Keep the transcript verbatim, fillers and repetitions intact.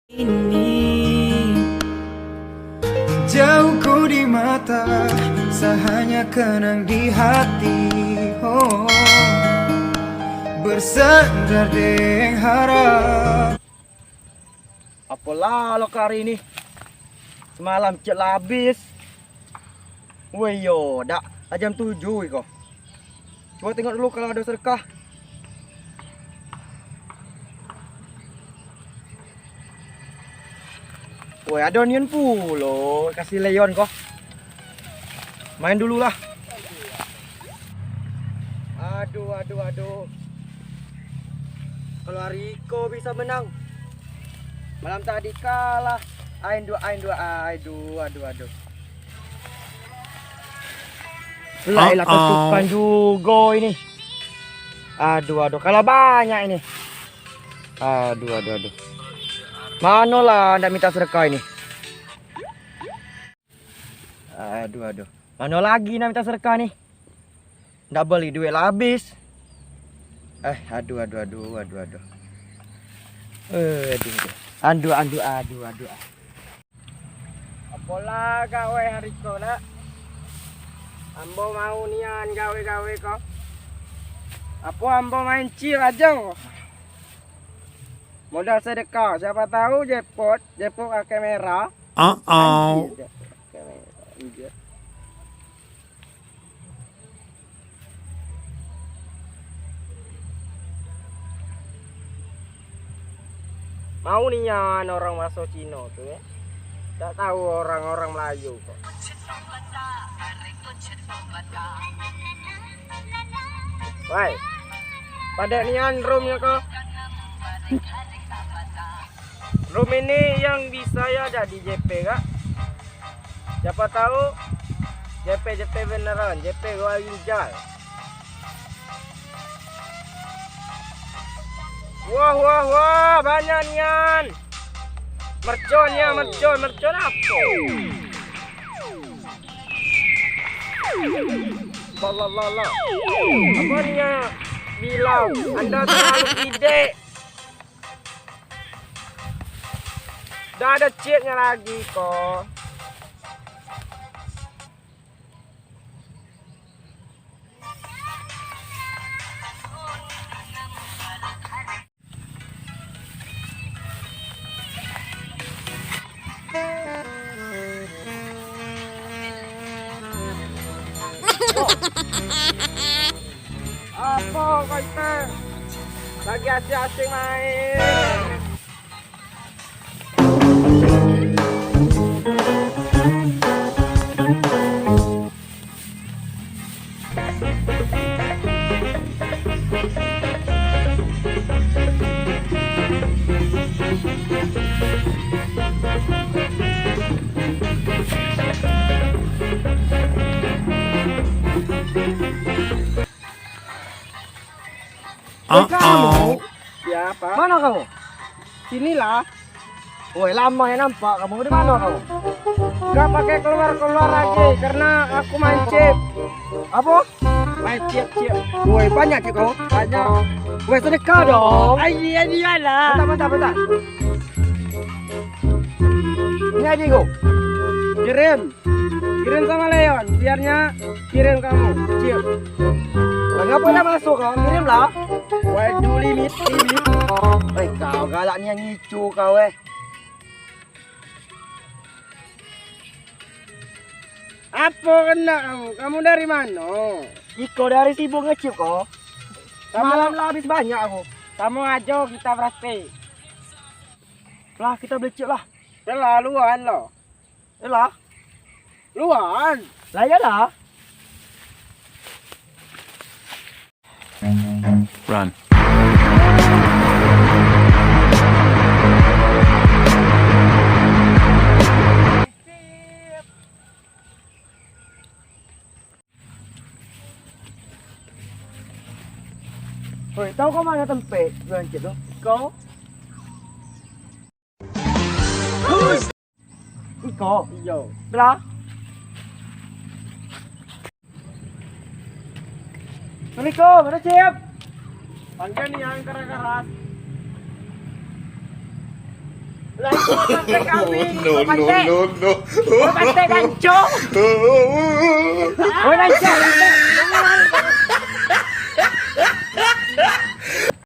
Ini jauh kau di mata, saya hanya kenang di hati. Oh, bersandar deng harap. Apo lalo ko hari ini? Semalam cek labis. Woi yo, dak lah jam tujuh iko. Coba tengok dulu kalau ado sedekah. Woi, ado nian pulo, kasih Leon ko. Main dulu lah. Aduh, aduh, aduh. Kalau hari iko bisa menang. Malam tadi kalah. Ain dua, ain dua, aduh, aduh, aduh. Lah, lah, tertukan juga ini. Aduh, aduh, kalah banyak ini. Aduh, aduh, aduh. Mano lah ndak minta sedekah ini? Aduh, aduh. Mano lagi ndak minta sedekah ni? Ndak beli duit lah habis. Eh, aduh, aduh, aduh, aduh, aduh. Eh, aduh, aduh. Andu, andu, aduh, aduh. Apo lah gawe hari ko nak? Ambo mau nian gawe-gawe ko. Apo ambo main chip ajo. Modal sedekah, siapo tau jackpot, jackpot kakek merah. Uh-oh. Anjir, jackpot kakek merah. Anjir. Mau nian orang baso Cino tu, eh. Dak tau orang-orang Melayu ko. Wai, padek nian room nyo ko. Room ini yang bisa yo jadi J P kak. Siapo tau J P, J P beneran, J P Goa Ginjal. Wah, wah, wah, banyak nian. Mercon ya, mercon, mercon apo? Lah, lah, lah, lah. Apo nian bilang, anda terlalu pidek. Dah ada chipnya lagi ko. Apo ko ite? Lagi asik-asik main. Woi, kamu. Siapa? Mana kamu? Sinilah. Woi, lamo yo nampak kamu. Di mano kamu? Nggak pakai keluar-keluar lagi karena aku main chip. Apo? Main chip, chip. Woi, banyak chip kamu? Banyak. Woi, sedekah dong. Ai, iya, iyalah. Bentar, bentar, bentar. Ini aja, Go. Kirim. Kirim samo Leon, biarnyo kirim kamu. Cil. Lah, ngapo ndak masuk kau? Kirim lah. Weh, duli mit, mit. Eh, kau galak nian ngicu kau, eh. Apo kena kamu? Kamu dari mano? Iko dari sibuk ngecip ko. Semalam lah habis banyak aku. Samo ajo kita berarti. Lah, kita beli chip lah. Kelaluan lo. Elah. Luan. Lah, iyolah. Run. Woi, tau kau mano tempat jualan chip tu? Kau? Iko. Iyo. Belah. Assalamualaikum, ada chip? Panggil ni yang keras-keras. Lah, No, no, no, no. Oi, Bante, ganco. Oi, Bante.